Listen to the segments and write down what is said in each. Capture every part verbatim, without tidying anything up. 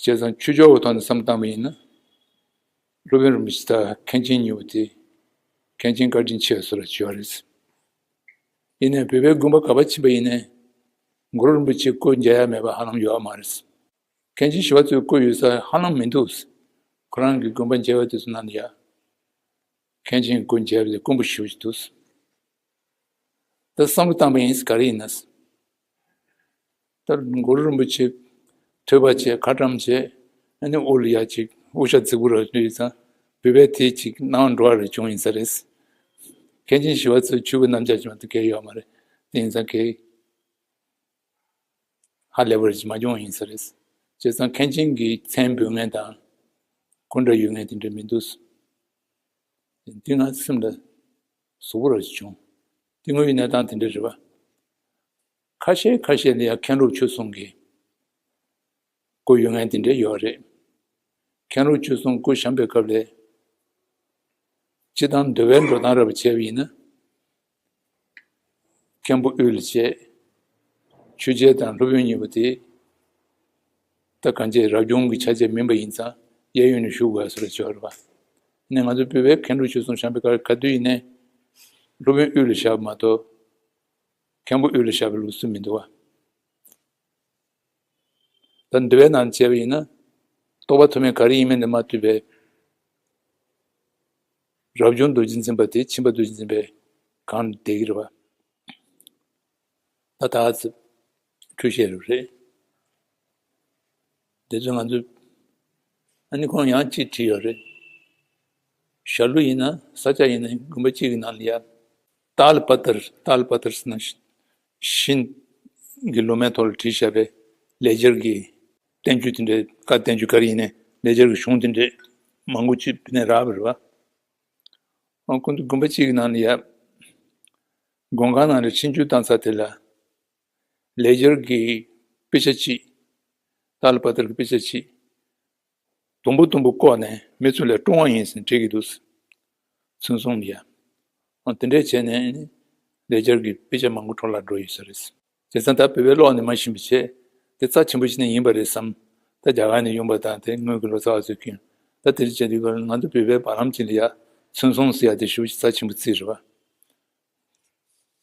བྱས་ཙང་ཆོས་ཕྱོགས་ཀྱི་ཐོག་ནས་བསམ་བློ་བཏང་བ་ཡིན་ན། སློབ་དཔོན་རིན་པོ་ཆེ་དང་མཁན་ཆེན་གཉིས་པོ་དེ་མཁན་ཆེན་བཀའ་དྲིན་ཆེ་བ་སོགས་ལ་བྱས་པ་རེད། ཡིན་ནའི་བོད་པའི་དགོན་པ་ག་པར་ཕྱིན་པ་ཡིན་ནའི་གུ་རུ་རིན་པོ་ཆེའི་སྐུ་མཇལ་ཡ་མེད་པ་ཧ་ལམ་ཡོད་མ་རེད། མཁན་ཆེན་ཞི་བ་འཚོའི་སྐུ་ཡོད་ས་ཧ་ལམ་མི་འདུག་ཁོ་རང་གི་དགོན་པ་མཇལ་བ་དེ་ཚོ་ནང་ལ་ཡ། མཁན་ཆེན་སྐུ་མཇལ་བ་དེ་དཀོན་པོ་ཞེ་པོ་ཅིག་འདུག་ད་བསམ་བློ་བཏང་པ་ཡིན་ག་རེ་ཡིན་ན། ད་གུ་རུ་རིན་པོ་ཆེ་ཐོས་པ་བྱས་ཁ་བཀྲམ་བྱས། ཨ་ནི་དབུ་ལ་ཡ་ཅིག་དབུ་ཞྭ་རྫིག་པོ་ར་ལུས་ཙང་བོད་པའི་དེ་ཅིག་སྣང་བ་འགྲོ་བ་རེ་བྱུང་ཡིན་ས་རེད། མཁན་ཆེན་ཞི་བ་འཚོའི་ཆོས་སྐུ་རྣམ་གཞག་ཅིག་མ་གཏོགས་གལ་ཡོད་མ་རེད། དེ་ཡིན་ཙང་གལ་ཧ་ལས་པ་རེ་ཅིག་མ་བྱུང་ཡིན་ས་རེད། བྱས་ཙང་མཁན་ཆེན་གྱི་མཚན་འབོད་མཁན་དང་སྐུ་འདྲ་ཡོད་མཁན་དེ་འདྲ་མི་འདུག་འདི་ང་སེམས་ལ་ཟུག་པོ་ར་ཅིག་བྱུང་། དེ་དངོས་ཡོད་གནས་སྟངས་དེ་འདྲ་རེད་པ། ཁ་ཤས་ཁ་ཤས་ལ་ཡང་མཁན་སློབ་ཆོས་གསུམ་གྱི་སྐུ་ཡོད་མཁན་དེ་འདྲ་ཡོད་རེད། མཁན་སློབ་ཆོས་གསུམ་སྐུ་བཤམས་པའི་སྐབས་ལ། སྤྱིར་བཏང་འདུལ་བའི་འགྲོ་སྟངས་ར་བ་བྱས་པ་ཡིན་ན། མཁན་པོ་དབུས་ལ་བྱས། ཆོས་རྗེ་དང་སློབ་དཔོན་གཉིས་པོ་དེ། ད་གང་ཅི་རབ་བྱུང་གི་ཆ་བྱད་མིན་པ་ཡིན་ཙང་གཡས་གཡོན་ནས་བཞུགས་དགོས་ཟེར་བ་ཅིག་ཡོད་རེད་པ། ནས་ང་ཚོ་བོད་པའི་མཁན་སློབ་ཆོས་གསུམ་བཤམས་པའི་སྐབས་ག་དུས་ཡིན་ནའི། སློབ་དཔོན་དབུས་ལ་བཞག་པ་མ་གཏོགས། མཁན་པོ་དབུས་ལ་བཞག་པའི་ལུགས་སྲོལ་མི་འདུག་པ། ད་འདུལ་བའི་ནང་བྱས་པ་ཡིན་ན། རྟོགས་པ་ཐོགས་མེད་ག་རེ་ཡིན་མིན་དེ་མ་ཐུབ་པའི། རབ་བྱུང་རྡོ་རྗེ་འཛིན་པ་དེ་ཁྱིམ་པ་རྡོ་རྗེ་འཛིན་པའི་སྒང་ལ་བསྡད་ཀྱི་རེད་པ། ད་ད་ཚོ་འཁྲུལ་བཤད་རེད། དེ་ཚོ་ང་ཚོ་ཨ་ནི་ཁོང་ཡང་གཅིག་བྲིས་ཡོད་རེད། ཞྭ་ལུ་ཡིན་ན་ས་ཆ་ཡིན་ན་དགོན་པ་གཅིག་གི་ནང་ལ་ཡ། ཏཱ་ལ་པ་ཏར་ཏཱ་ལ་པ་ཏར་ཟེར་ན་ཤིན་གྱི་ལོ་མའི་ཐོག་ལ་བྲིས་བཞག་པའི་ལེགས་སྦྱར་གྱི་བསྟན་བཅོས་དེ་འདྲའི་བཀའ་བསྟན་བཅོས་ག་རེ་ཡིན་ནའི་ལེགས་སྦྱར་གྱི་གཞུང་དེ་འདྲའི་མང་པོ་ཅིག་བི་ནས་རག་པ་རེད་པ། ཨོ་ཁོང་ཚོ་དགོན་པ་གཅིག་གི་ནང་ལ་ཡ། དགོན་ཁང་ནང་ལ་ཆིབས་བསྒྱུར་བཏང་ས་དེ་ལ། ལེགས་སྦྱར་གྱི་དཔེ་ཆ་གཅིག་ཏཱ་ལ་པ་ཏར་གྱི་དཔེ་ཆ་གཅིག་དུམ་བུ་དུམ་བུ་བཀོག་ནས་མི་ཚོ་ལ་སྤྲོ་བ་ཡིན་ཟེར་བྲིས་ཀྱི་འདུག་ཚུན་སོང་ལ་ཡ། ཨོ་དེ་འདྲས་བྱས་ནས་ལེགས་སྦྱར་གྱི་དཔེ་ཆ་མང་པོ་འཕྲོ་བརླག་འགྲོ་ཡོད་ས་རེད། བྱས་ཙང་ད་བོད་པའི་ཀློག་ནས་མ་ཤེས་པ་བྱས། དེ་རྩ་ཆེན་པོ་ཞིག་ནས་ཡིན་པ་རེད་བསམ། ད་རྒྱ་གར་ནས་ཡོང་པ་དང་དེ་སྔོན་གྱི་ལོ་ཙཱ་བ་ཚོས་ཀྱང་ད་དེ་འདྲ་བྱས་དུས་ང་ཚོ་བོད་པའི་བར་ལམ་ཅིག་ལ་ཡ་ཚུན་སོང་ཟེར་ཡ་དེ་ཞེ་པོ་ཅིག་རྩ་ཆེན་པོ་བརྩིས་རེད་པ།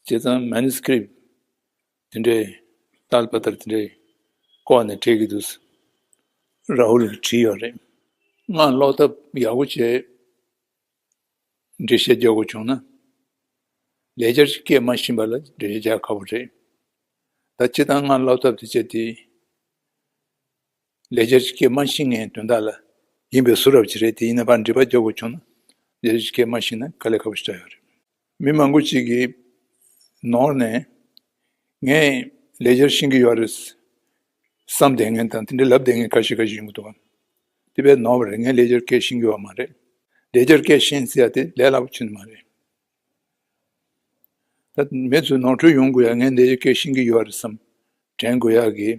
བྱས་ཙང་མེ་ནུ་སི་ཀི་རིབ་དེ་འདྲའི་ཏཱ་ལ་པ་ཏར་དེ་འདྲའི་བཀོག་ནས་བྲིས་ཀྱི་འདུག་ར་ཧུལ་གྱིས་བྲིས་ཡོད་རེད། ང་ཀློག་ཐབས་ཡག་པོ་བྱས། འགྲེལ་བཤད་རྒྱག་དགོས་བྱུང་ན། ལེགས་སྦྱར་གྱི་སྐད་མ་ཤེས་པ་ལ་འགྲེལ་བཤད་རྒྱག་ཁག་པོ་རེད། ད་སྤྱིར་བཏང་ང་ཀློག་ཐབས་དེ་བྱས་ཏེ། ལེགས་སྦྱར་གྱི་སྐད་མ་ཤེས་མཁན་དོན་དག་ལ་ཡིན་པའི་བཟོ་འདྲ་ཅིག་རེད་དེ། ཡིན་ན་ཕར་འགྲེལ་པ་རྒྱག་དགོས་བྱུང་ན། ལེགས་སྦྱར་གྱི་སྐད་མ་ཤེས་ན་དཀའ་ལས་ཁག་པོ་ཞིག་ཆགས་ཡོད་རེད། མི་མང་པོ་ཅིག་གིས་ནོར་ནས། ངས་ལེགས་སྦྱར་ཤེས་ཀྱི་ཡོད་རེད་བསམ་བསྡད་མཁན་དང་དེ་འདྲ་ལབ་བསྡད་མཁན་ཁ་ཤས་ཁ་ཤས་ཡོང་གི་འདུག་དེ་བས་ནོར་བ་རེད། ངས་ལེགས་སྦྱར་སྐད་ཤེས་ཀྱི་ཡོད་མ་རེད། ལེགས་སྦྱར་སྐད་ཤེས་ཟེར་ཡ་དེ་ལས་སླ་པོ་ཅིག་མ་རེད། ད་མི་ཚོས་ནོར་འཁྲུལ་ཡོང་དགོས་ཡ། ངས་ལེགས་སྦྱར་སྐད་ཤེས་ཀྱི་ཡོད་རེད་བསམ་དྲན་དགོས་ཡ་གི་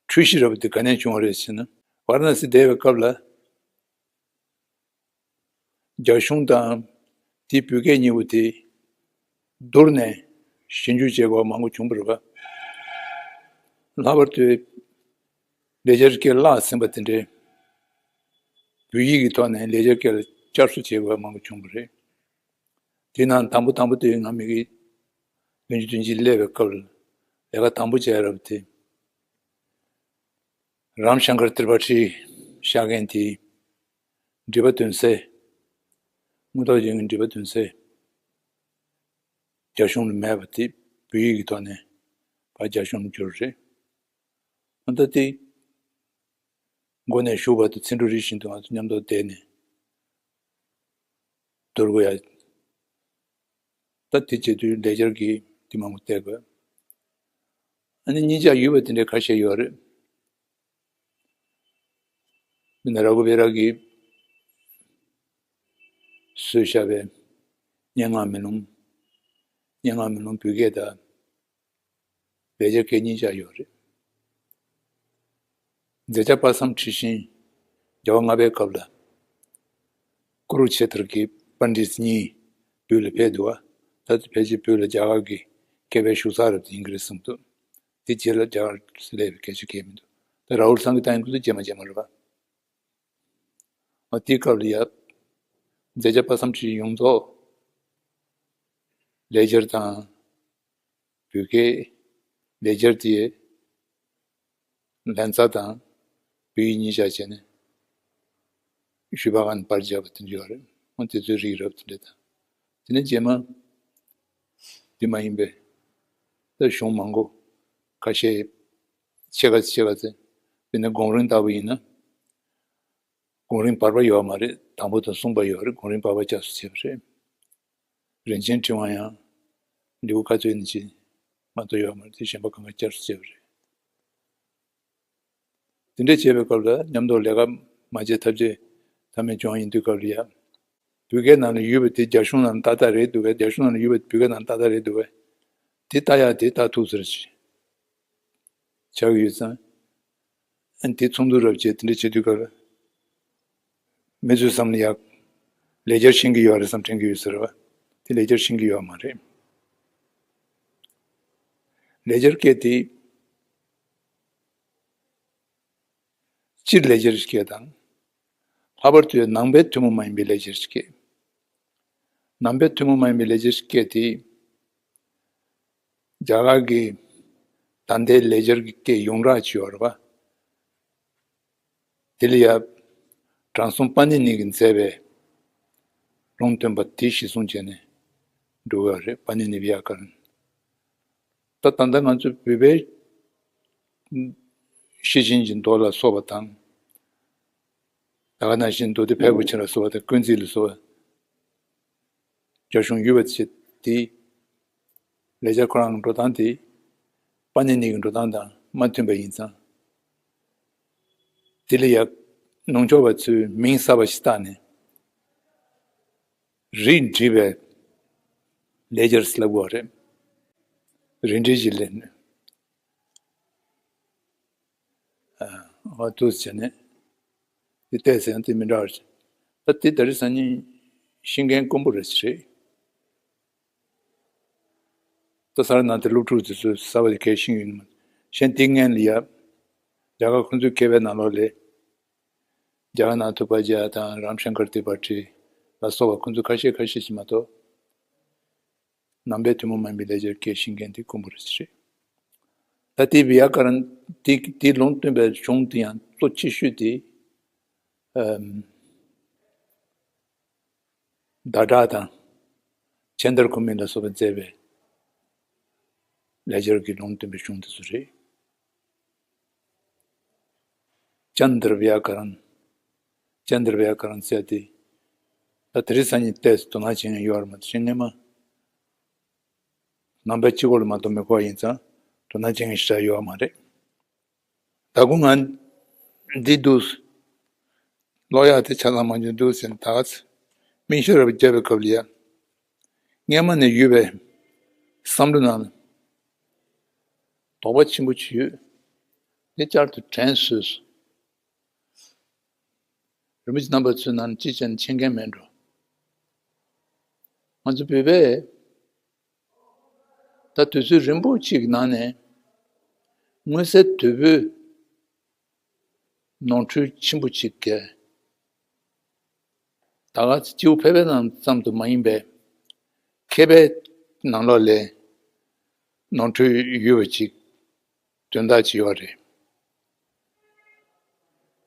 འཁྲུལ་གཞི་ར་བ་དེ་ག་ནས་བྱུང་བ་རེད་ཟེར་ན། ཝཱ་ར་ཎ་སི་བསྡད་པའི་སྐབས་ལ། རྒྱ་གཞུང་དང་དེའི་བོད་སྐད་གཉིས་པོ་དེ་བསྡུར་ནས་ཞིབ་འཇུག་བྱེད་དགོས་པ་མང་པོ་བྱུང་བ་རེད་པ། ལྷག་པར་དུ་ལེགས་སྦྱར་སྐད་བརླགས་ཟིན་པ་དེ་འདྲའི་བོད་ཡིག་གི་ཐོག་ནས་ལེགས་སྦྱར་སྐད་ལ་བསྐྱར་གསོ་བྱེད་དགོས་པ་མང་པོ་བྱུང་བ་རེད། དེ་ནང་དང་པོ་དང་པོ་དེ་ང་མི་གི་བདུན་ཅུ་དོན་གཅིག་སླེབས་པའི་སྐབས་ལ་ལས་ཀ་དང་པོ་བྱས་རབས་དེ། རམ་ཤང་ཀར་ཏྲི་པ་ཊི་ཤར་མཁན་དེའི་འགྲེལ་པ་དོན་གསལ། དངོས་ཐོག་ཡིན་གྱི་འགྲེལ་པ་དོན་གསལ། རྒྱ་གཞུང་ལ་མེད་པ་དེ་བོད་ཡིག་གི་ཐོག་ནས་ཕར་རྒྱ་གཞུང་ལ་བསྒྱུར་རེད། ཨ་ད་དེ་མགོ་ནས་གཞུག་བར་དུ་ཚིག་འབྲུ་རེ་བཞིན་དུ་ང་ཚོ་མཉམ་དུ་བསྡད་ནས་བསྡུར་དགོས་ཡ། ད་དེ་བྱེད་དུས་ལེགས་སྦྱར་གྱི་དེ་མང་པོ་བལྟས་དགོས། ཨ་ནི་གཉིས་ཆ་ཡོད་པ་དེ་འདྲའི་ཁ་ཤས་ཡོད་རེད། མི་ན་ར་གུ་བེ་ར་གིས་བཟོས་བཞག་པའི་སྙན་ངག་མེ་ལོང་། སྙན་ངག་མེ་ལོང་བོད་སྐད་དང་། བོད་སྐད་གཉིས་ཆ་ཡོད་རེད། མཛད་བརྒྱ་དཔག་བསམ་འཁྲི་ཤིང་རྒྱལ་བ་ལྔ་པའི་སྐབས་ལ་ཀུ་རུ་ཆེ་ཐར་གྱི་པཎྜི་ཏ་གཉིས་བོད་ལ་ཕེབས་འདུག་བ། ད་ལྟ་ཕལ་ཆེར་བོད་ལ་རྒྱ་གར་གྱི་མཁས་པའི་བཞུགས་ས་རབ་ཏུ་ཡིན་གྱི་རེད་བསམ་འདུག་དེ་རྗེས་ལ་རྒྱ་གར་སླེབས་པའི་སྐད་ཆ་གང་ཡང་མི་འདུག་ད་རཱ་ཧུལ་སང་གི་ཏང་ཡོན་ཁོ་ཚོ་རྗེས་མ་རྗེས་མ་རེད་པ། འོ་དེའི་སྐབས་ལ་ཡ། མཛད་བྱ་པ་སམ་ཁྲི་ཡོངས་རྫོགས་ལེ་ཇར་དང་། བོད་སྐད་ལེ་ཇར་དེ་ལན་ཚྭ་དང་བོད་ཡིག་གཉིས་ཆ་བྱས་ནས་ཞུས་པ་གང་པར་བརྒྱབ་པ་དེ་འདྲ་ཡོད་རེད། འོ་དེ་ཚོའི་རིགས་རབ་དེ་འདྲ་དང་། དེ་ནས་རྗེས་མ་དེ་མ་ཡིན་པའི་ད་གཞུང་མང་པོ་ཁ་ཤས་ཕྱེད་ཀ་ཕྱེད་ཀ་ཚེ། དཔེར་ན་སྒོམ་རིམ་ལྟ་བུ་ཡིན་ན། སྒོམ་རིམ་བར་པ་ཡོད་མ་རེད། དང་པོ་དང་གསུམ་པ་ཡོད་རེད། སྒོམ་རིམ་བར་པ་བསྐྱར་གསོ་བྱས་པ་རེད། རིན་ཆེན་ཕྲེང་བ་ཡང་ལེའུ་ག་ཚོད་ཡིན་ཅི་མ་གཏོགས་ཡོད་མ་རེད། དེ་གཞན་པ་གང་ག་བསྐྱར་གསོ་བྱས་པ་རེད། དེ་འདྲ་བྱས་པའི་སྐབས་ལ་མཉམ་དུ་ལས་ཀ་མ་བྱས་ཐབས་ཅི་ཐབས་མེད་བྱུང་ཡིན་དུས་སྐབས་ལ་ཡ། བོད་སྐད་ནང་ལ་ཡོད་པ་དེ་རྒྱ་གཞུང་ནང་ལ་ཏག་ཏག་རེད་འདུག་གས། རྒྱ་གཞུང་ནང་ལ་ཡོད་པ་བོད་སྐད་ནང་ཏག་ཏག་རེད་འདུག་གས། དེ་ལྟ་ཡག་དེ་ལྟ་ཐུབ་ཟེར་ཞིག་ཆགས་ཀྱི་ཡོད་ཙང་། ཨ་ནི་དེ་ཚོགས་འདུ་རབ་བྱས་དེ་འདྲ་བྱེད་དུས་སྐབས་ལ། མི་ཚོའི་བསམ་བློ་ཡག་ལེ་ཇར་ཤེས་ཀྱི་ཡོད་རེད་བསམ་དྲན་གྱི་ཡོད་ཟེར་བ། དེ་ལེ་ཇར་ཤེས་ཀྱི་ཡོད་མ་རེད། ལེ་ཇར་སྐད་དེ། སྤྱིར་ལེ་ཇར་སྐད་དང་། ལྷག་པར་དུ་ནང་པའི་ཐུན་མོང་མ་ཡིན་པའི་ལེ་ཇར་སྐད། ནང་པའི་ཐུན་མོང་མ་ཡིན་པའི་ལེ་ཇར་སྐད་དེ། རྒྱ་གར་གྱི་ད་ལྟའི་ལེ་ཇར་གྱི་སྐད་ཡོངས་གྲགས་ཅིག་ཡོད་རེད་པ། དེ་ལ་ཡ། དྲང་སྲོང་པཱ་ཎི་ནི་གིས་མཛད་པའི་ལུང་སྟོན་པ་དེ་གཞི་བཟུང་བྱས་ནས་འགྲོ་གི་ཡོད་རེད། པཱ་ཎི་ནི་བྷྱ་ཀ་ར་ཎ། ད་ད་ལྟ་ང་ཚོ་བོད་པའི་ཤེར་ཕྱིན་གྱི་མདོ་ལ་སོགས་པ་དང་། ད་ག་ནང་བཞིན་མདོ་སྡེ་ཕལ་པོ་ཆེ་ལ་སོགས་པ་དང་ཀུན་བརྩེགས་ལ་སོགས་པ། རྒྱ་གཞུང་ཡུལ་བ་ཆེ་དེ། ལེ་ཇར་ཁོ་རང་གི་འགྲོ་སྟངས་དེ། པཱ་ཎི་ནི་གི་འགྲོ་སྟངས་དང་མ་མཐུན་པ་ཡིན་ཙང་། དེ་ལ་ཡ། ནུབ་ཕྱོགས་པ་ཚོས་མིང་གསར་པ་ཞིག་བཏགས་ནས། རིགས་འགྲེ་བའི་ལེ་ཇར་ལབ་དགོས་རེད། རིགས་འགྲེ་ཞིག་ལེན། ཨ་འོ་འདུག་བྱས་ནས། དེ་བལྟས་ཚེ་ཡང་དེ་མི་འདྲ་བ་རེད། ད་དེ་ད་རེས་སང་ཉིན་ཤེས་མཁན་དཀོན་པོ་རེད་ཟེར་རེད། ད་ས་ར་ནང་དེ་སློབ་ཕྲུག་དེ་ཚོས་གསར་པ་དེ་གས་ཤེས་ཡོད་མ་རེད། གཞན་དེ་སྔོན་ལ་ཡ། རྒྱ་གར་ཁོང་ཚོའི་མཁས་པའི་ནང་ལོགས་ལས། ཇ་ག་ནཱ་ཐུ་པ་ཇ་དང་རམ་ཤང་ཀར་ཏི་པ་ཏྲི་ལ་སོགས་པ་ཁོང་ཚོ་ཁ་ཤས་ཁ་ཤས་ཤིག་མ་གཏོགས། ནང་པའི་ཐུན་མོང་མ་ཡིན་པའི་ལེ་ཇར་སྐད་ཤེས་མཁན་དེ་དཀོན་པོ་རེད་ཟེར་རེད། ད་དེ་བྷྱ་ཀ་ར་ཎ་དེ་དེ་ལུང་སྟོན་པའི་གཞུང་དེ་ཡང་གཙོ་ཆེ་ཤོས་དེ། ཨམ། བཛྲ་དང་། ཅནྡྲ་གོ་མི་ལ་སོགས་པས་མཛད་པའི་ལེ་ཇར་གྱི་ལུང་སྟོན་པའི་གཞུང་དེ་ཚོ་རེད། ཅནྡྲ་བྷྱ་ཀ་ར་ཎ། ཅནྡྲ་བྷྱ་ཀ་ར་ཎ་ཟེར་དེ། ད་དེ་རིང་སང་ཉིན་ཏོག་ཙམ་དོ་སྣང་བྱེད་མཁན་ཡོད་རེད་མ་གཏོགས་ཤེས་མཁན་མ། ནང་པའི་སྤྱི་སྒོ་ལ་མ་གཏོགས་མི་གོ་བ་ཡིན་ཙང་དོ་སྣང་བྱེད་མཁན་ཞེ་དྲག་ཡོད་པ་མ་རེད། ད་དགོང་ང་འདི་འདུག་ཀློག་ཡག་དེ་ཆ་ཚང་མ་འཇོན་འདུག་ཟེར་ནས་ད་ག་ཚོད་མིག་ཤེལ་རབ་བརྒྱབ་པའི་སྐབས་ལ་ཡ། སྔས་མ་ནས་ཡོད་པའི་བསམ་བློ་ནང་ལ་དོགས་པ་ཆེན་པོ་ཅིག་ཡོད། དེ་བསྐྱར་དུ་དྲན་སོས་སོ། རིན་པོ་ཆེ་རྣམ་པ་ཚོའི་ནང་ནས་ཅི་བྱས་ནས་མཁྱེན་མཁན་མེད་འགྲོ། ང་ཚོ་བོད་པས་ད་དུས་ཚོད་རིང་པོ་ཅིག་གི་ནང་ནས་མངོན་གསལ་དོད་པོས་ནོར་འཁྲུལ་ཆེན་པོ་ཅིག་གིས་ད་ག་སྤྱི་བོ་ཕལ་པའི་ནང་ཙམ་དུ་མ་ཡིན་པའི་མཁས་པའི་ནང་ལོགས་ལས་ནོར་འཁྲུལ་ཡོད་པ་ཅིག་དོན་དག་ཅིག་ཡོད་རེད།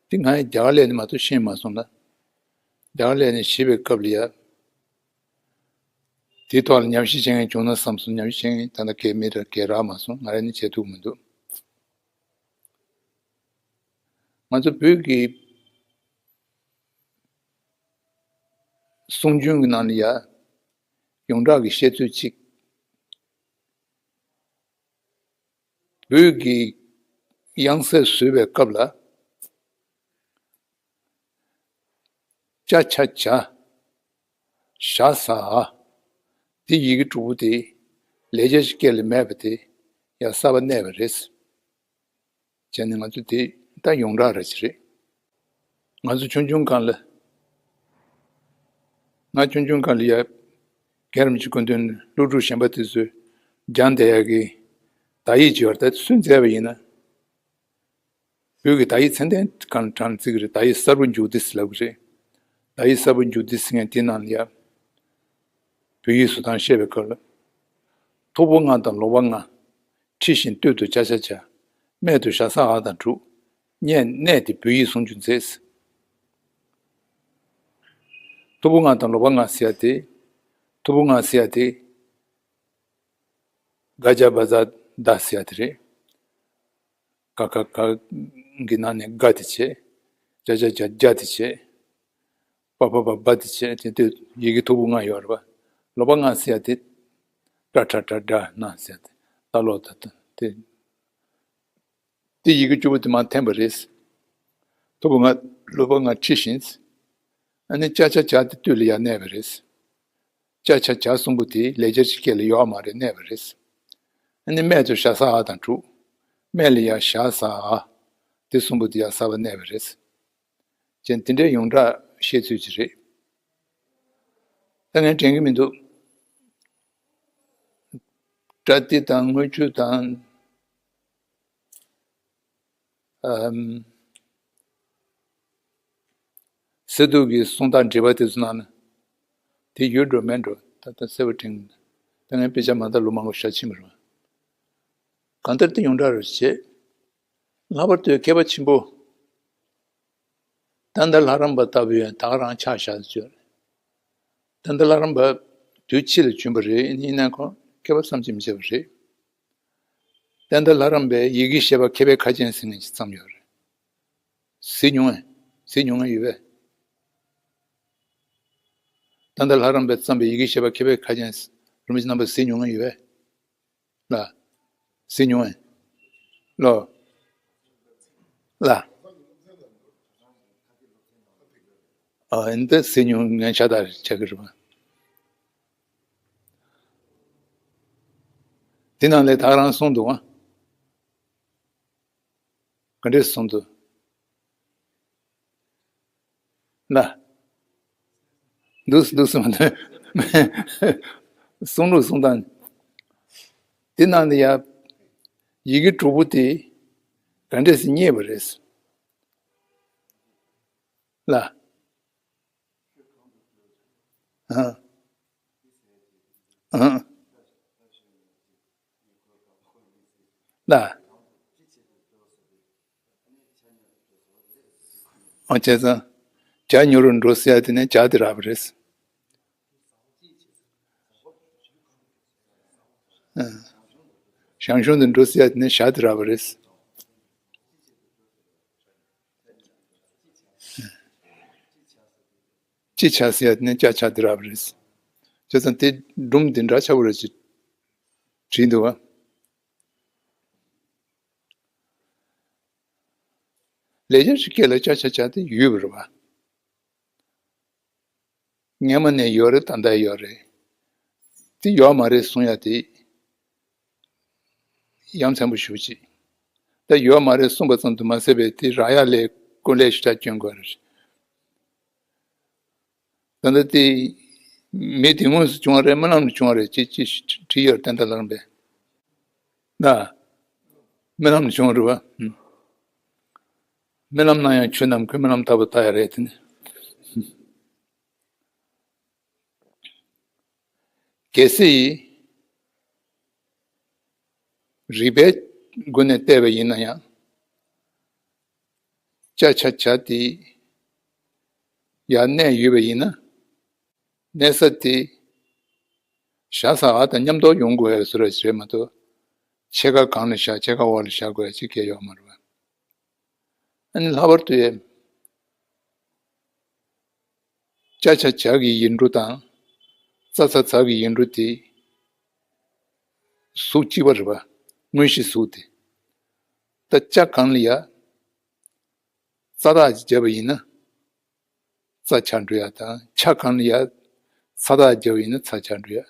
འདི་ང་ཡི་རྒྱ་གར་ལ་ནི་མ་གཏོགས་ཤེས་མ་སོང་ལ། རྒྱ་གར་ལ་ནི་ཤེས་པའི་སྐབས་ལ་ཡ། དེའི་ཐོག་ལ་ཉམས་ཞིབ་བྱེད་མཁན་བྱུང་ན་བསམ་སོང་། ཉམས་ཞིབ་བྱེད་མཁན་ད་ལྟ་གས་མི་ར་གས་རག་མ་སོང་། ང་ར་ནི་བྱེད་ཐུབ་མི་འདུག་ང་ཚོ་བོད་ཀྱི་གསུང་རྒྱུན་གྱི་ནང་ལ་ཡ། ཡོངས་གྲགས་ཀྱི་བཤད་ཚུལ་གཅིག་བོད་ཀྱི་དབྱངས་གསལ་བཟོས་པའི་སྐབས་ལ། ཅ་ཆ་ཇ། ཞ་ཟ་འ། དེ་ཡི་གེ་དྲུག་པོ་དེ་ལེགས་སྦྱར་གྱི་སྐད་ལ་མེད་པ་དེ་ཡང་གསར་པ་གནས་པ་རེད། བྱས་ནས་ང་ཚོ་དེ་ད་ཡོངས་གྲགས་ར་ཅིག་རེད། ང་ཚོ་ཆུང་ཆུང་སྒང་ལ། ང་ཆུང་ཆུང་སྒང་ལ་ཡ། རྒན་རིན་པོ་ཆེ་སྐུ་མདུན་སློབ་ཕྲུག་གཞན་པ་དེ་ཚོས་སྦྱང་བསྡད་ཡག་གི་བརྡ་ཡིག་ཅིག་ཡོད་རེད། ད་སུས་མཛད་པ་ཡིན་ན། བོད་ཀྱི་དག་ཡིག་ཚད་ལྡན་གང་དྲང་བརྩི་གི་རེད། དག་ཡིག་གསར་བུ་འཇུག་སྟེ་ལབ་གི་རེད། དག་ཡིག་གསར་བུ་འཇུག་སྟེ་ཟེར་མཁན་དེ་ནང་ལ་ཡ། བོད་ཡིག་ཟུར་དང་བཤད་པའི་སྐབས་ལ། ཐོར་བུ་ལྔ་དང་ལོག་པ་ལྔ། ཁྲི་བཞིན་སྟོད་དུ་ཅ་ཆ་ཇ། སྨད་དུ་ཞ་ས་འ་དང་དྲུག། གནས་གནས་དེ་བོད་ཡིག་ཟུང་འཇུག་མཛད། ཐོར་བུ་ལྔ་དང་ལོག་པ་ལྔ་ཟེར་ཡ་དེ། ཐོར་བུ་ལྔ་ཟེར་ཡ་དེ། ག་ཇ་བ་ཛ་ད་ཟེར་ཡ་དེ་རེད། ག་ག་ག་གི་ནང་ནས་ག་དེ་བྱས། ཇ་ཇ་ཇ་ཇ་དེ་བྱས། པ་ཕ་བ་བ་དེ་བྱས། དེ་དུས་ཡི་གེ་ཐོར་བུ་ལྔ་ཡོད་རེད་པ། ལོག་པ་ལྔ་ཟེར་ཡ་དེ། ཏྲ་ཏྲ་ཏྲ་ཏྲ་ན་ཟེར་ཡ་དེ། ཏ་ལོག་ཏ་ཏ་དེ། དེ་ཡི་གེ་བཅུ་པོ་དེ་མར་འཐེན་པ་རེད། ཐོར་བུ་ལྔ་ལོག་པ་ལྔ་ཁྲི་བཞིན། ཨ་ནི་ཅ་ཆ་ཇ་དེ་སྟོད་ལ་ཡར་གནས་པ་རེད། ཅ་ཆ་ཇ་གསུམ་པོ་དེ་ལེགས་སྦྱར་གྱི་སྐད་ལ་ཡོད་མ་རེད། གནས་པ་རེད། ཨ་ནི་སྨད་དུ་ཞ་ས་འ་དང་དྲུག། སྨད་ལ་ཡར་ཞ་ས་འ། དེ་གསུམ་པོ་དེ་ཡར་གསར་པ་གནས་པ་རེད། ཅན་དེ་འདྲའི་ཡོངས་གྲགས་བཤད་ཚུལ་ཅིག་རེད། ད་ངས་དྲན་གྱི་མི་འདུག། པྲ་ཏི་དང་དངུལ་ཆུ་དང་། ཨམ། སི་ཏུ་གི་གསུང་སྟངས་འགྲེལ་པ་དེ་ཚོ་ནང་ན། དེ་ཡོད་འགྲོ་མེད་འགྲོ། ད་ལྟ་གསལ་པོ་དྲན། ད་ངས་དཔེ་ཆ་མ་དག་ལོ་མང་པོ་ཞིག་ཕྱིན་པ་རེད། གང་ལྟར་དེ་ཡོངས་གྲགས་རེད་བྱས། ལྷག་པར་དུ་མཁས་པ་ཆེན་པོ། ཏན་ཏན་ལྷ་རམས་པ་ལྟ་བུའི་ད་ག་རང་ཆགས་བཞག་ཟེར། ཏན་ཏན་ལྷ་རམས་པ་དུས་ཕྱིས་ལ་བྱོན་པ་རེད། ཡིན་ནའི་ཁོང་མཁས་པ་བསམ་གྱིས་མི་ཁྱབ་པ་རེད། ཏན་ཏན་ལྷ་རམས་པས་ཡི་གེ་བཤད་པ་མཁས་པའི་ཁ་རྒྱན་ཟེར་མཁན་ཅིག་བརྩམས་ཡོད་རེད། གཟིགས་མྱོང་ངས། གཟིགས་མྱོང་ངས་ཡོད་པས། ཏན་ཏན་ལྷ་རམས་པས་བརྩམས་པའི་ཡི་གེ་བཤད་པ་མཁས་པའི་ཁ་རྒྱན། རིན་པོ་ཆེ་རྣམ་པ་གཟིགས་མྱོང་ངས་ཡོད་པས། ལ། གཟིགས་མྱོང་ངས། ལོ། ལ། ཨ་འདི་གཟིགས་མྱོང་ངས་ཤ་སྟག་ཆགས་ཀྱི་རེད་པ། འདི་ནང་ལས་ད་ག་རང་གསུངས་འདུག་ཨ། ག་འདྲས་གསུངས་འདུག་ལ། འདུག་འདུག་གསུངས་འདུག། གསུང་ལུགས་གསུང་སྟངས། འདི་ནང་ལ་ཡ། ཡི་གེ་དྲུག་པོ་དེ་ག་འདྲས་སེ་རྙེད་པ་རེད། ལ། ཨ། ཨ། ལ། ཨ་བྱས་ཙང་། ཇ་ཉོ་རུ་འགྲོ་ཟེར་ཡ་དེ་ནས་ཇ་དེ་རག་པ་རེད། ཨ། ཞང་ཞུང་དུ་འགྲོ་ཟེར་ཡ་དེ་ནས་ཞ་དེ་རག་པ་རེད། ཅི་ཆ་ཟེར་ཡ་དེ་ནས་ཅ་ཆ་དེ་རག་པ་རེད། བྱས་ཙང་དེ་སྒྲུང་འདི་འདྲ་ཆགས་པ་རེད་ཅེས་བྲིས་འདུག་བ། ལེགས་སྦྱར་གྱི་སྐད་ལ་ཅ་ཆ་ཇ་དེ་ཡོད་པ་རེད་བ། སྔན་མ་ནས་ཡོད་རེད། ད་ལྟ་ཡོད་རེད། དེ་ཡོད་མ་རེད་གསུང་ཡ་དེ་ཡ་མཚན་པོ་ཞེ་པོ་ཅིག། ད་ཡོད་མ་རེད་གསུངས་པ་ཙམ་དུ་མ་ཟད་པའི་དེ་རག་ཡ་ལ་སྐུ་ལས་ཞེ་དྲག་སྐྱོན་དགོས་རེད། ད་ལྟ་དེ་མི་དེ་དངོས་སུ་བྱུང་བ་རེད། རྨི་ལམ་ལ་བྱུང་བ་རེད་ཅེས་ཅེས་བྲིས་ཡོད་རེད། ཏན་ཏན་ལྷ་རམས་པས། ན། རྨི་ལམ་ལ་བྱུང་བ་རེད་བ། རྨི་ལམ་ན་ཡང་ཆོས་རྣམས་ཀུན་རྨི་ལམ་ལྟ་བུ་ལྟ་ཡ་རེད་དེ་ནི། གལ་སྲིད་རིགས་པའི་སྒོ་ནས་བལྟས་པ་ཡིན་ན་ཡང་། ཅ་ཆ་ཇ་དེ་ཡར་གནས་ཡོད་པ་ཡིན་ན། གནས་ས་དེ་ཞ་ས་འ་དང་མཉམ་དུ་ཡོང་དགོས་ཡ་བཟོ་འདྲ་ཞིག་རེད་མ་གཏོགས། ཕྱེད་ཀ་གང་ལ་བཞག་ཕྱེད་ཀ་འོག་ལ་བཞག་དགོས་ཡ་ཅིག་གང་ཡང་ཡོད་མ་རེད་བ། ཨ་ནི་ལྷག་པར་དུ་ཡ། ཅ་ཆ་ཇ་གི་ཡིག་འབྲུ་དང་། ཙ་ཚ་ཛ་གི་ཡིག་འབྲུ་དེ་གཟུགས་གཅིག་པ་རེད་བ། དངོས་གཞི་གཟུགས་དེ། ད་ཅ་གང་ལ་ཡ། ཙ་རྟགས་ཀྱིས་བརྒྱབ་པ་ཡིན་ན། ཙ་ཆགས་འགྲོ་ཡ་དང་། ཆ་གང་ལ་ཡ། ཚ་རྟགས་བརྒྱབ་པ་ཡིན་ན་ཚ་ཆགས་འགྲོ་ཡ།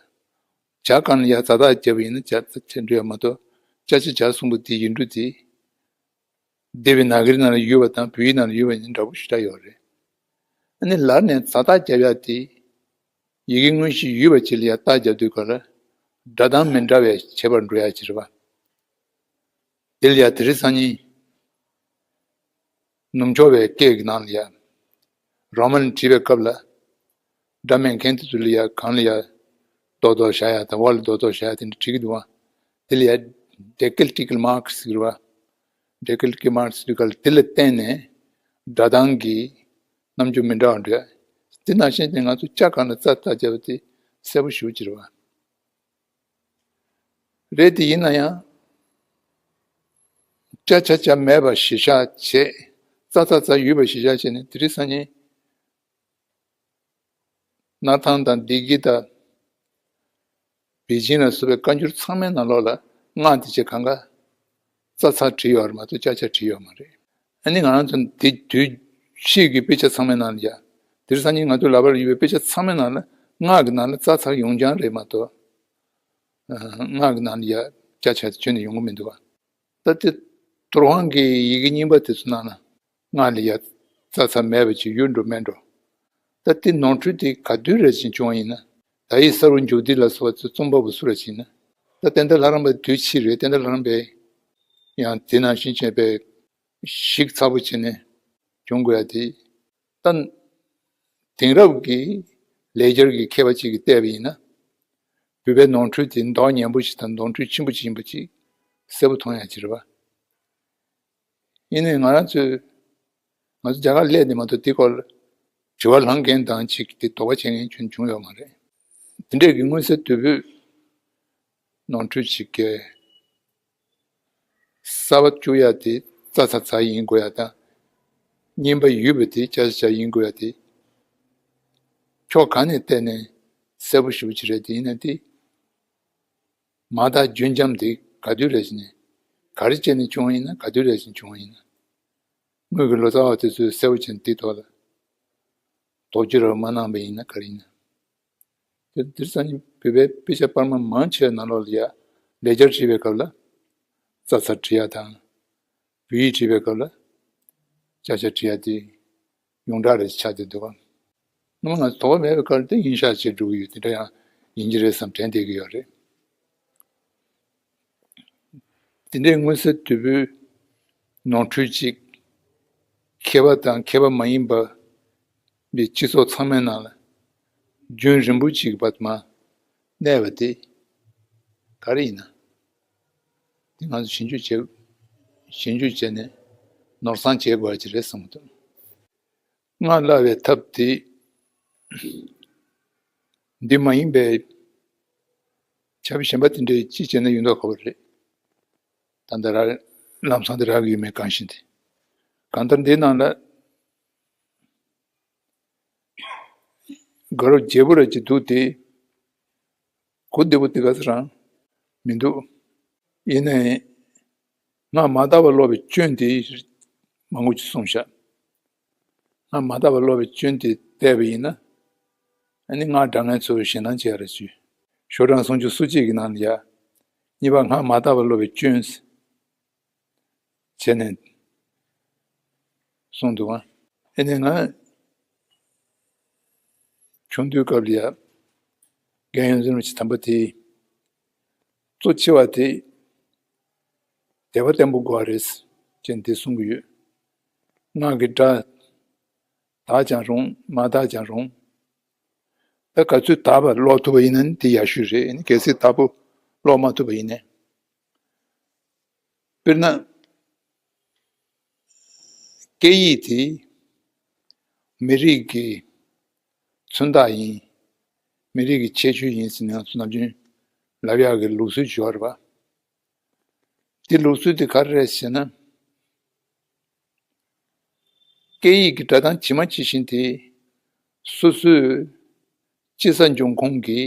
ཇ་གང་ལ་ཡ་ཛ་རྟགས་བརྒྱབ་པ་ཡིན་ན་ཇ་ཛ་ཆགས་འགྲོ་ཡ་མ་གཏོགས། ཅ་ཆ་ཇ་གསུམ་པོ་དེ་ཡིག་འབྲུ་དེ། སྡེ་པའི་ནག་གིར་ནང་ལ་ཡོད་པ་དང་བོད་ཡིག་ནང་ལ་ཡོད་པ་ཡིན་འདྲ་པོ་ཞེ་དྲག་ཡོད་རེད། ཨ་ནི་ལར་ནས་ཛ་རྟགས་བརྒྱབ་ཡ་དེ། ཡི་གེ་དངོས་གཞི་ཡོད་པ་ཅིག་ལ་ཡ་རྟགས་བརྒྱབ་དུས་སྐབས་ལ། སྒྲ་གདངས་མི་འདྲ་བའི་ཁྱད་པར་འགྲོ་ཡ་ཅིག་རེད་བ། དེ་ལ་ཡ་དེ་རིང་སང་ཉིན། ནུབ་ཕྱོགས་པའི་སྐད་ཀྱི་ནང་ལ་ཡ། རོ་མན་བྲིས་པའི་སྐབས་ལ། སྒྲ་སྨྲས་མཁན་དེ་ཚོ་ལ་ཡ་གང་ལ་ཡ། རྡོག་རྡོག་བཞག་ཡ་དང་བ་ལ་རྡོག་རྡོག་བཞག་ཡ་དེ་འདྲ་བྲིས་ཀྱི་འདུག་བ། དེ་ལ་ཡ། ཌེ་ཀལ་ཊི་ཀལ་མཱརཀ་སི་ཟེར་བ། ཌེ་ཀལ་ཊི་ཀལ་མཱརཀ་སི་ཟེར་ག་ལ་དེ་ལ་བརྟེན་ནས། སྒྲ་གདངས་ཀྱི་རྣམ་འགྱུར་མི་འདྲ་བ་འདྲ། དེ་ནང་བཞིན་དེ་ང་ཚོ་ཅ་ག་ན་ཙ་ཏ་བརྒྱབ་པ་དེ་གསལ་པོ་ཞེ་པོ་ཅིག་རེད་བ། རེད་དེ་ཡིན་ན་ཡང་། ཅ་ཆ་ཅ་མེད་པ་གཞིར་བཞག་བྱས། ཙ་ཚ་ཚ་ཡོད་པ་གཞིར་བཞག་བྱས་ནས་དེ་རིང་སང་ཉིན། སྣར་ཐང་དང་བདེ་སྐྱིད་དང་། པེ་ཅིང་ལ་སོགས་པའི་བཀའ་འགྱུར་ཚང་མའི་ནང་ལོགས་ལ་སྔགས་དེ་ཆེ་གང་ག་ཙ་ཚ་བྲིས་ཡོད་རེད་མ་གཏོགས་ཅ་ཆ་བྲིས་ཡོད་མ་རེད། ཨ་ནི་ང་རང་ཚོ་དེ་དུས་ཕྱིས་ཀྱི་དཔེ་ཆ་ཚང་མའི་ནང་ལ་ཡ། དེ་རིང་སང་ཉིན་ང་ཚོ་ལག་པར་ཡོད་པའི་དཔེ་ཆ་ཚང་མའི་ནང་ལ་སྔགས་ཀྱི་ནང་ལ་ཙ་ཚ་ཡོང་རྐྱང་རེད་མ་གཏོགས། སྔགས་ཀྱི་ནང་ལ་ཡ་ཅ་ཆ་དེ་ཁྱོན་ནས་ཡོང་གི་མི་འདུག་བ། ད་དེ་ཐོ་རངས་ཀྱི་ཡི་གེ་རྙིང་པ་དེ་ཚོ་ནང་ན་སྔགས་ལ་ཡ་ཙ་ཚ་མེད་པ་ཅིག་ཡོད་འགྲོ་མེད་འགྲོ། ད་དེ་ནོར་འཁྲུལ་དེ་ག་དུས་རེ་བཞིན་བྱུང་བ་ཡིན་ན། ད་ཡིག་གསར་བུ་མཇུག་སྡེ་ལ་སོགས་པ་ཚོ་རྩོམ་པ་པོ་སུ་རེ་བཞིན་ན། ད་བསྟན་དར་ལྷ་རམས་པ་དུས་ཕྱིས་རེད། བསྟན་དར་ལྷ་རམས་པས་ཡང་དེ་ནང་བཞིན་བྱས་པའི་ཞིབ་ཚགས་པོ་བྱས་ནས་བྱུང་དགོས་ཡ་དེ། ད་དེང་རབས་ཀྱི་ལེགས་སྦྱར་གྱི་མཁས་པ་ཅིག་གིས་བལྟས་པ་ཡིན་ན། བོད་པའི་ནོར་འཁྲུལ་དེ་མདོག་ངན་པོ་ཞིག་དང་ནོར་འཁྲུལ་ཆེན་པོ་ཅིག་ཡིན་པ་ཅིག་གསལ་པོ་མཐོང་ཡ་ཅིག་རེད་པ། ཡིན་ནའི་ང་རང་ཚོས་ང་ཚོ་རྒྱ་གར་སླེབས་ནས་མ་གཏོགས་དེ་སྐོར་དྲི་བ་ལྷང་མཁན་དང་ཅིག་དེ་དོགས་པ་བྱེད་མཁན་ཁྱོན་བྱུང་ཡོད་མ་རེད། དེ་འདྲས་ཀྱི་མངོན་གསལ་དོད་པོས་ནོར་འཁྲུལ་ཅིག་གས། གསར་པ་བཅུག་ཡ་དེ་ཙ་ཚ་ཚ་ཡིན་དགོས་ཡ་དང་། རྙིང་པ་ཡོད་པ་དེ་ཅ་ཆ་ཅ་ཡིན་དགོས་ཡ་དེ། ཕྱོགས་གང་ནས་བལྟས་ནས་གསལ་པོ་ཞེ་པོ་ཅིག་རེད། དེ་ཡིན་ན་དེ། མ་དག་རྒྱུན་འབྱམས་དེ་ག་དུས་རེ་བཞིན་ནས་ག་རེ་བྱས་ནས་བྱུང་བ་ཡིན་ན། ག་དུས་རེ་བཞིན་བྱུང་བ་ཡིན་ན། སྔོན་གྱི་ལོ་ཙཱ་བ་དེ་ཚོས་གསལ་པོ་བྱས་ནས་དེའི་ཐོག་ལ་དོགས་གཅོད་ར་མ་གནང་བ་ཡིན་ན་ག་རེ་ཡིན་ན། དེ་དེར་སང་ཉིན་བོད་པའི་དཔེ་ཆ་དཔར་མ་མང་ཆེ་བའི་ནང་ལོགས་ལ་ཡ་ལེགས་སྦྱར་བྲིས་པའི་སྐབས་ལ་ཙ་ཚ་བྲིས་ཡ་དང་། བོད་ཡིག་བྲིས་པའི་སྐབས་ལ་ཅ་ཆ་བྲིས་ཡ་དེ་ཡོངས་གྲགས་རེ་ཆགས་བསྡད་འདུག་ག་སྔོན་མ་ང་ཚོ་དོགས་པ་མེད་པའི་སྐབས་དེ་ཡིན་ཤག་ཅེས་འགྲོ་གི་ཡོད། དེ་འདྲ་ཡང་ཡིན་གྱི་རེད་བསམ་དྲན་བསྡད་ཀྱི་ཡོད་རེད། དེ་འདྲའི་མངོན་གསལ་དོད་པོའི་ནོར་འཁྲུལ་ཅིག་མཁས་པ་དང་མཁས་པ་མ་ཡིན་པ་པའི་སྤྱི་ཚོགས་ཚང་མའི་ནང་ལ་རྒྱུན་རིང་པོ་ཅིག་བར་མ་གནས་པ་དེ་ག་རེ་ཡིན་ན། དེ་ང་ཚོ་ཞིབ་འཇུག་བྱེད། ཞིབ་འཇུག་བྱས་ནས་ནོར་བསང་བྱེད་དགོས་ཀྱི་རེད་བསམ་གྱི་འདུག་སྔགས་བསླབ་པའི་ཐབས་དེ་འདི་མ་ཡིན་པའི་བྱ་བ་གཞན་པ་དེ་འདྲའི་ཅི་བྱས་ན་ཡོད་མདོག་ཁ་པོ་རེད། ད་ལྟ་རག་ལམ་སང་དེ་རག་གི་ཡོད་མེད་གང་ཤེས་ཏེ། གང་ལྟར་འདིའི་ནང་ལ་དགའ་རབ་རྒྱལ་པོ་ར་ཅིག་འདུག་སྟེ། གོ་བདེ་པོ་དེ་ག་ཚོད་རང་མི་འདུག་ཡིན་ནའི་སྔགས་མ་དག་པ་ཀློག་པའི་སྐྱོན་དེ་མང་པོ་ཅིག་གསུངས་ཤག་སྔགས་མ་དག་པ་ཀློག་པའི་སྐྱོན་དེ་བལྟས་པ་ཡིན་ན། ཨ་ནི་སྔགས་དྲང་མཁན་ཚོས་ཞེད་སྣང་བྱེད་ཡ་རེ་ཞུས། ཤོག་གྲངས་སུམ་ཅུ་སོ་གཅིག་གི་ནང་ལ་ཡ། གཉིས་པ་སྔགས་མ་དག་པ་ཀློག་པའི་སྐྱོན། བྱས་ནས་གསུངས་འདུག་ཨ། ཨེ་ནས་ང་ཆུང་དུས་སྐབས་ལ་ཡ་རྒན་ཡོལ་འཛིན་རུ་ཆེ་དམ་པ་དེས་གཙོ་ཆེ་བ་དེ་དད་པ་བརྟན་པོ་དགོས་པ་རེད་ཅེས་འདི་གསུང་གི་ཡོད། སྔགས་ཀྱི་སྒྲ་དག་ཀྱང་རུང་མ་དག་ཀྱང་རུང་། ད་ག་ཚོད་དག་པ་ཀློག་ཐུབ་པ་ཡིན་ན་ནི་དེ་ཡག་ཤོས་རེད། ཨེ་ནས་གལ་སྲིད་དག་པོ་ཀློག་མ་ཐུབ་པ་ཡིན་ན། དཔེར་ན། སྐད་ཡིག་དེ་མི་རིགས་ཀྱི་མཚོན་རྟགས་ཡིན། མི་རིགས་ཀྱི་ཁྱད་ཆོས་ཡིན་ཟེར་ནས་ང་ཚོ་ནམ་རྒྱུན་ལབ་ཡག་གི་ལུགས་སྲོལ་ཅིག་ཡོད་རེད་པ། དེ་ལུགས་སྲོལ་དེ་ག་རེ་རེད་ཟེར་ན། སྐད་ཡིག་གི་སྒྲ་གདངས་ཇི་མ་ཇི་བཞིན་དེ་སོ་སོའི་སྐྱེ་ས་འབྱུང་ཁུངས་ཀྱི་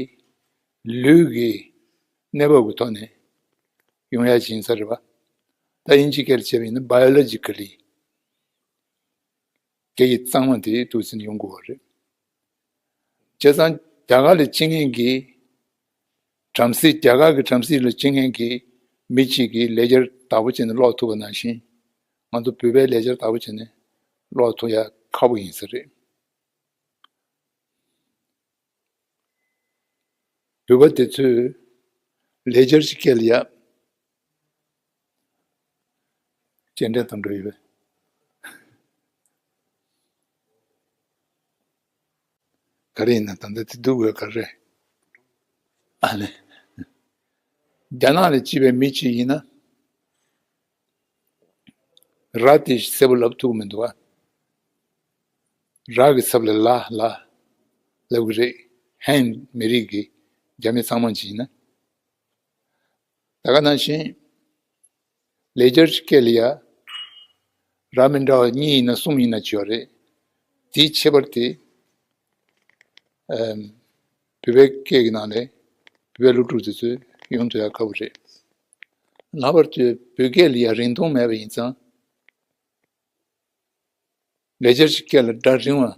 ལུས་ཀྱི་གནས་བབ་ཀྱི་ཐོག་ནས་ཡོང་ཡ་ཅིག་ཡིན་ས་རེད་པ། ད་དབྱིན་ཇིའི་སྐད་ལ་བྱས་པ་ཡིན་ན་biologically སྐད་ཡིག་གཙང་མ་དེ་འདུག་ཟིན་ཡོང་དགོས་པ་རེད། བྱས་ཙང་རྒྱ་གར་ལ་སྐྱེ་མཁན་གྱི་བྲམ་ཟེ། རྒྱ་གར་གྱི་བྲམ་ཟེ་ལ་སྐྱེ་མཁན་གྱི་མི་གཅིག་གིས་ལེགས་སྦྱར་དག་པོ་བྱས་ནས་ཀློག་ཐུབ་པ་ནང་བཞིན། ང་ཚོ་བོད་པས་ལེགས་སྦྱར་དག་པོ་བྱས་ནས་ཀློག་ཐུབ་ཡ་ཁག་པོ་ཡིན་ས་རེད། བོད་པ་དེ་ཚོས་ལེགས་སྦྱར་གྱི་སྐད་ལ་ཡ། སྤྱན་འདྲེན་དང་འགྲོ་ཡི་བས། ག་རེ་ཡིན་ན་ད་ལྟ་དེ་སྡུག་དགོས་ག་རེ། ཨ་ནི། རྒྱ་ནག་ལ་སྐྱེས་པའི་མི་གཅིག་ཡིན་ན། ར་དེ་གསལ་པོ་ལབ་ཐུབ་ཀྱི་མི་འདུག་ཨ། ར་གི་ཚབ་ལ་ལ་ལ་ལབ་ཀྱི་རེད། ཧན་མི་རིགས་ཀྱི་རྒྱ་མི་ཚང་མ་གཅིག་ཡིན་ན། ད་ག་ནང་བཞིན། ལེགས་སྦྱར་གྱི་སྐད་ལ་ཡ། ར་མི་འདྲ་བ་གཉིས་ཡིན་ན་གསུམ་ཡིན་ན་བྱེད་ཡོད་རེད། དེའི་ཁྱད་པར་དེ། ཨམ། བོད་པའི་སྐད་ཀྱི་ནང་ནས་བོད་པའི་སློབ་ཕྲུག་དེ་ཚོས་ཡོང་ཐུབ་ཡ་དཀའ་པོ་རེད། ལྷག་པར་དུ་བོད་སྐད་ལ་ཡ་རིང་ཐུང་མེད་པ་ཡིན་ཙང་། ལེགས་སྦྱར་གྱི་སྐད་ལ་སྒྲ་རིང་བ།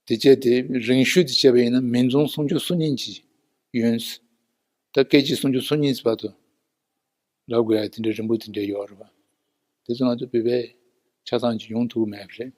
དེ་བྱས་ཏེ་རིང་ཤོས་དེ་བྱས་པ་ཡིན་ན་མིང་རྫོང་སུམ་ཅུ་སོ་གཉིས་ཀྱི་ཡོན། ད་སྐད་ཅིག་སུམ་ཅུ་སོ་གཉིས་བར་དུ་ལབ་དགོས་ཡ་དེ་འདྲའི་རིང་པོ་དེ་འདྲ་ཡོད་རེད་པ། དེ་ཚོ་ང་ཚོ་བོད་པའི་ཆ་ཚང་གཅིག་ཡོང་ཐུབ་ཀྱི་མེད་པ་རེད།